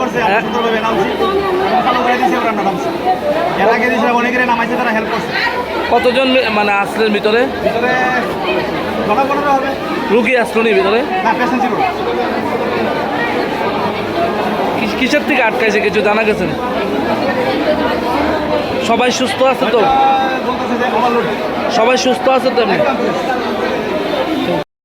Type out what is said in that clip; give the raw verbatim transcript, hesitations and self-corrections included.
করছে, আমি হ্যাঁ। সুন্দরভাবে নামছি এবং ভালো করে দিয়েছে, ওরা নামছে। এর আগে দিয়েছে, অনেকের নামাইছে, তারা হেল্প করছে। কতজন মি-, মানে আসলেন ভিতরে? ভিতরে জনা পনেরো হবে। রুগী আসলো নি ভিতরে? না, পেশেন্ট ছিল। কি-, কিসের থেকে আটকাইছে, কিছু জানা গেছে নি? সবাই সুস্থ আছে তো? এটা বলতেছে যে ওভারলোড। সবাই সুস্থ আছে তো এমনি? একদম ফ্রেশ।